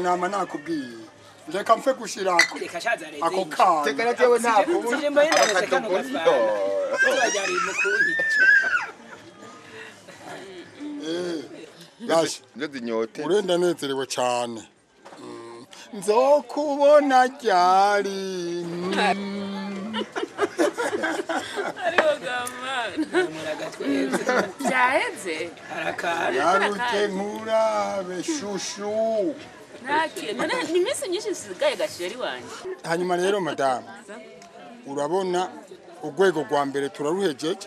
Nama nakubwiye, reka mfe gushirako Reka shaza reze. ako kana. Tegera jewe ntabwo. Sije mbona ndabese kano gafana. Tubajyari mu kunyica. Yaje. Nzo zinyote. Urenda nezerewe cyane. Nzokubona ryari? Ariho gamana. Muragatwenze. Byaheze. Arakara. Yaruke nkurabe shushu. Nta kintu none ni iminsi myinshi isigaye gasheri wanjye. Hanyuma rero madamu, urabona urwego rwa mbere turaruhejeje,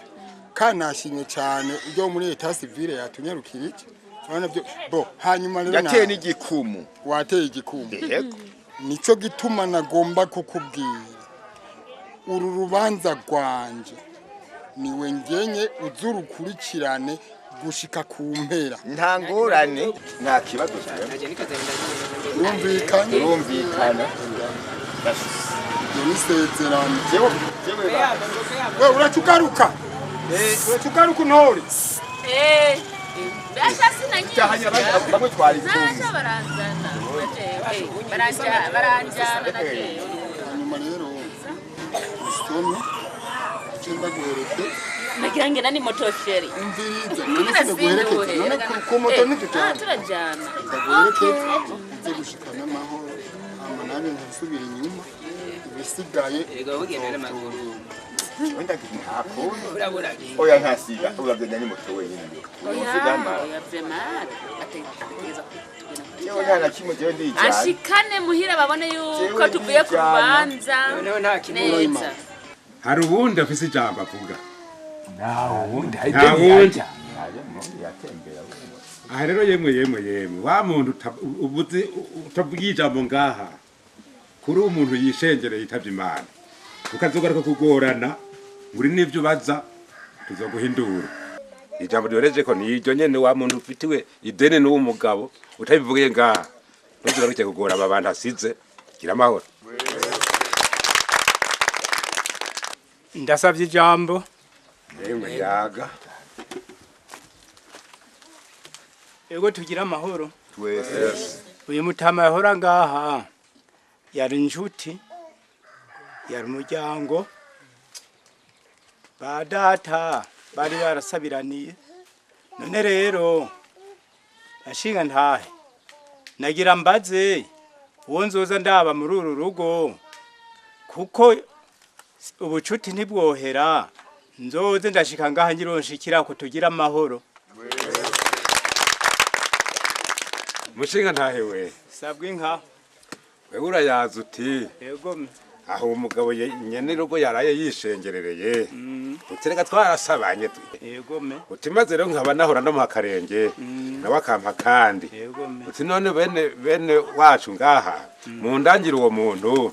kandi nashimye cyane ibyo muri l'état civil yatunyarukira iki. Urabona byo bo. Hanyuma rero Yateye n'igikumu. Wateye igikumu. Yego. Nico gituma nagomba kukubwira, uru rubanza rwanje niwe ngenye uzurukurikirane gushika ku mpera. Nta ngorane, nta kibazo. Naje nikazenda. Urumvikanye? Urumvikana. Iyo ni isezerano. Jewe jewe. We uracugaruka, uracugaruka untore. Eh, mbasha sinanyinshi. Tahanya bamwe twari kumwe. Naje baranzana. Naje baranjana baranjana naje. Hanyuma rero usome icyo ndaguherekeje. Nagira ngena ni moto sheri. Umviriza, none sinaguherekeje? None ku moto ntitujyana? Turajyana. Ndaguherekeje uze gushikana amahoro, hama nanjye nkasubira inyuma, ibisigaye. Erega ugenda n'amaguru. Wenda nta kundi. Urabura. Oya, ntasiga, uragenda ni moto wenyine. Oya, oya, vraiment ategereza kutugena. Jewe nta na kimwe, jewe ndijana. Ashikane muhira babone yuko Jewe tuvuye ku ndijana. rubanza. Noneho nta kimwe. Neza. Hari uwundi afise ijambo avuga? Nta wundi. Nta wundi. Yatembera. Aha rero, yemwe yemwe yemwe, wa muntu ubuzi utavuga ijambo ngaha kuri umuntu yishengereye yitavye Imana, ukazogaruka kugorana ngo uri n'ivyo ubaza, tuzoguhindura. Ijambo ryoreje ko ni iryo nyene: wa muntu ufitiwe ideni n'uwo mugabo, utabivugiye ngaha ntuzogaruke kugora aba bantu asize. Gira amahoro. Ndasabye ijambo. Yemwe, yaga. Ego, tugira amahoro. Twese. Uyu mutama yahora ngaha yari inshuti, yari umuryango. Ba data bari barasabiraniye. None rero ashinga ntahe, nagira mbaze uwo nzoza ndaba muri uru rugo, kuko ubucuti ntibwohera. Nzoze ndashika ngaha ngironshikira ko tugira amahoro. Mushinga ntahe we. Sabwe inka. Wewe urayaza uti Yego. aho umugabo nyene rugo yaraye yishengerereye, utereka twarasabanye. Yego me. Uti maze rero nkaba nahora ndamuha akarenge, nawe akampa kandi. Yego me. Uti none bene wacu ngaha mundangira uwo muntu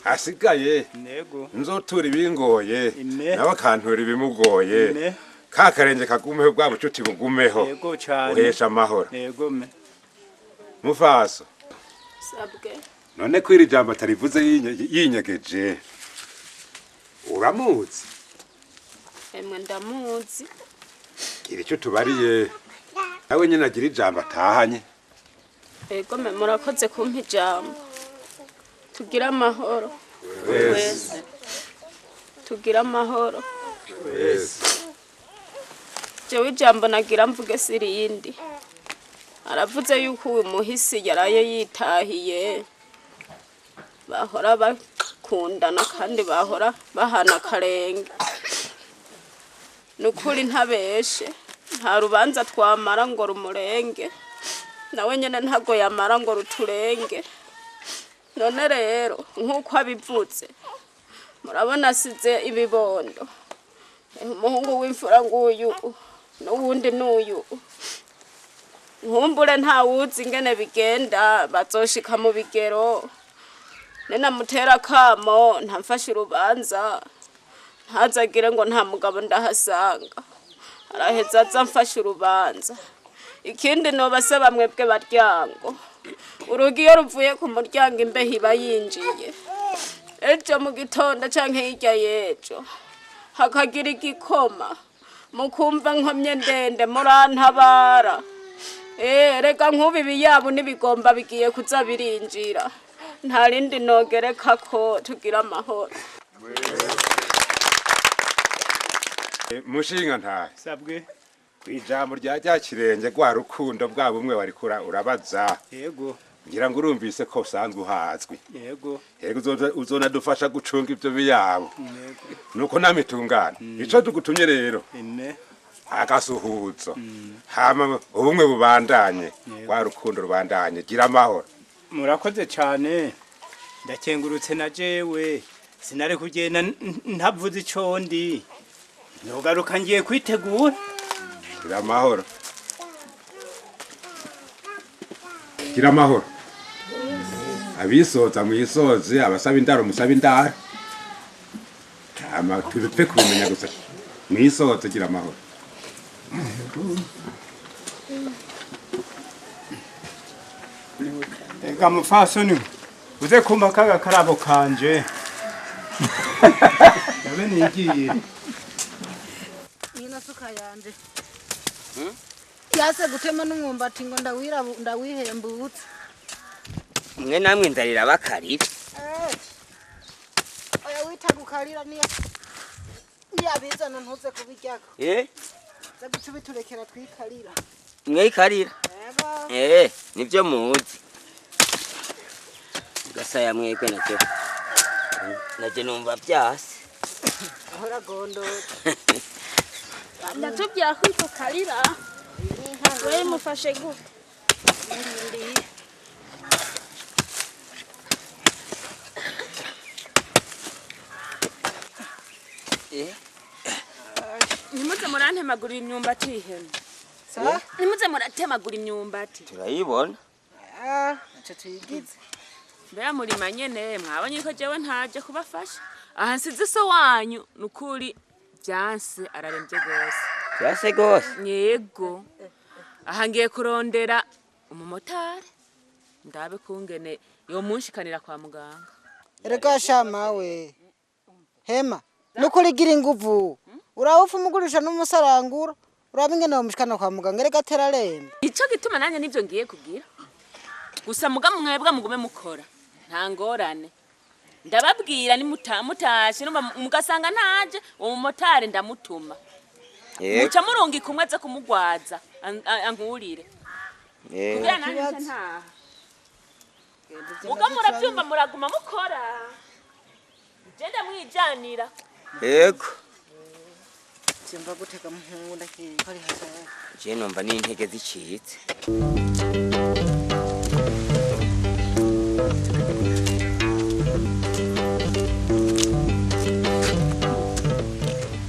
asigaye Yego. nzotura ibingoye, Ime. nawe akantura ibimugoye, Ime. ka karenge kagumeho, bwa bucuti bugumeho. Yego cyane. Uhesha amahoro. Yego me. Mufaso. Sabwe. None ko iri jambo atarivuze yinyegeje, uramuzi? Emwe, ndamuzi. Gira icyo tubariye, nawe nyine agira ijambo atahanye. Ego me, murakoze kumpa ijambo. Tugire amahoro. Wese. Tugire amahoro. Wese. Jewe ijambo nagira mvuge si irindi. Aravuze yuko uyu muhisi yaraye yitahiye bahora bakundana kandi bahora bahana akarenge. Ni ukuri ntabeshe, nta rubanza twamara ngo rumurenge, nawe nyine ntabwo yamara ngo ruturenge. None rero nk'uko abivutse, murabona asize ibibondo, umuhungu w'imfura nguyu, n'uwundi n'uyu. Nkumbure ntawuzi ingene bigenda, bazoshika mu bigero. Ninamutera akamo ntamfashe urubanza, ntazagire ngo nta mugabo ndahasanga. Araheza aza mfashe urubanza. Ikindi nobasaba mwebwe baryango, urugi iyo ruvuye ku muryango imbeho iba yinjiye. Ejo mu gitondo canke hirya y'ejo hakagira igikoma, mukumva nkomye ndende, murantabara. Reka nk'ubu ibiyabo n'ibigomba bigiye kuza birinjira. Nta rindi nogereka ko tugira amahoro. Mushinga ntahe. Sabwe. Kwijambo rya kirenge rwa rukundo bwa bumwe warikura urabaza. Yego. Ngira ngo urumvise ko usanzwe uhazwi. Yego. Yego uzona dufasha gucunga ivyo biyabo. Yego. Nuko namitungana. Ico tugutumye rero. Ine. Agasuhuzo. Hama ubumwe bubandanye. Rwa rukundo rubandanye. Gira amahoro. Murakoze cyane. Ndakengurutse na jewe. Sinari kugenda ntavuze ico ndi. Nogaruka ngiye kwitegura. Gira amahoro. Gira amahoro. Abisoza mwisoze, abasaba indaro musaba indaro. Ama tupfe kumenya gusa. Mwisoze gira amahoro. Ega mufasoni uze kumba kaga karabo kanje. Yabe nigiye. Nina suka yanje. Yase gutema n'umwumbati ngo ndawira ndawihembutse. Mwe namwe ndarira bakarira. Oya wita gukarira niya niyabizana ntuze kubiryako. Za gucubiturekera twikarira. Mwe ikarira. Nivyo muzi. Gasaya mwebwe nacyo. Naje numva byase. Ahora gondo. Ndatubwira ko itukarira. Wewe mufashe gute? Nimuze murantemagura imyumbati ihene. Sa? Nimuze muratemagura imyumbati. Turayibona. Acha tuyigize. Mbera murima nyene mwabonye ko jewe ntaje kubafasha. Aha nsize so wanyu nukuri byanse araremvye gose. Byanse gose? Yego. Aha ngiye kurondera umumotari ndabe kungene yo munshikanira kwa muganga. Erega shama we. Hema nukuri gira inguvu. Urawufa umugurisha n'umusarangura. Uraba ingene womushikana kwa muganga erega teraremba. Ico gituma nanje nivyo ngiye kugira. Gusa muga mwebwa mugume mukora. Nta ngorane. Ndababwira ni mutashe mugasanga ntaje uwo mumotari ndamutuma. Muca murungi kumwe aze kumugwaza ankurire. Kugira nanje ntaha. Muga muravyumva muraguma mukora. Jenda mwijanira. Yego. Simba guteka muhungu ndakikora hasa. Je numva ni intege zicitse.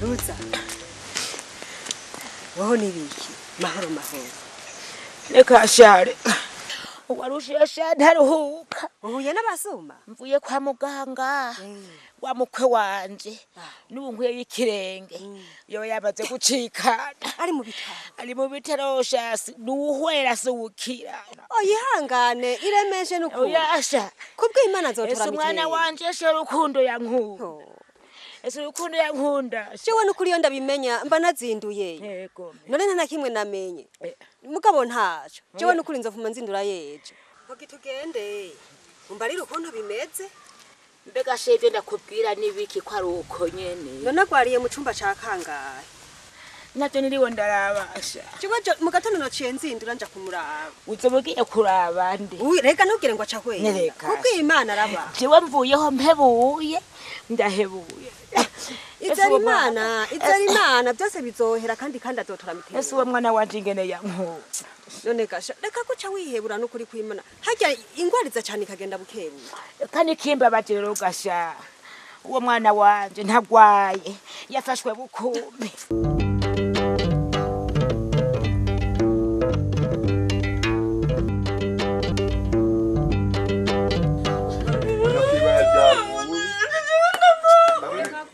Ruza. Woho nibiki? Mahoro mahoro. Reka share. Warushiye ntaruhuka. Uhuye n'abasuma? Mvuye kwa muganga. Wa mukwe wanje. N'ubu nkwiye y'ikirenge. Yo yamaze gucikana. Ari mu bitaro. Ari mu bitaro shasi nuhwera suwukira. Oyihangane iremeshe n'ukuri. Oyasha. Kubw'Imana azotora Ese umwana wanje she rukundo yankunda. Ese urukundo yankunda. Jewe n'ukuri yo ndabimenya mba nazinduye. Yego. None nta kimwe namenye. Mugabo ntaco. Jewe n'ukuri nzovuma nzindura yeje. Hogi tugende. Umbarira ukuntu bimeze. Mbega shevye ndakubwira nibiki ko ari uko nyene. None agwariye mu cumba ca kangahe? Navyo niriwe ndarabasha. Jewe mu gatondo naciye nzindura nja kumuraba. Uzoba ugiye kuraba nde? Reka ntubwire ngo aca hwera. Kuko Imana araba. Jewe mvuyeho mpebuye ndahebuye. Izera Imana, izera Imana byose bizohera kandi azotora mitero. Ese uwo mwana wanje ingene yankunda. None gasha reka guca wihebura n'ukuri kw'Imana. Harya ingwariza cyane ikagenda bukebuke. Kandi kimbabaje rero gasha. Uwo mwana wanje ntagwaye yafashwe bukumbi.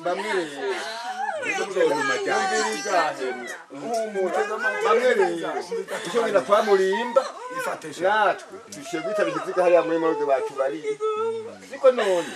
Bamwe kwa murimba natwe tushe guita bikiziga hariya muri morgue bacu bari siko none.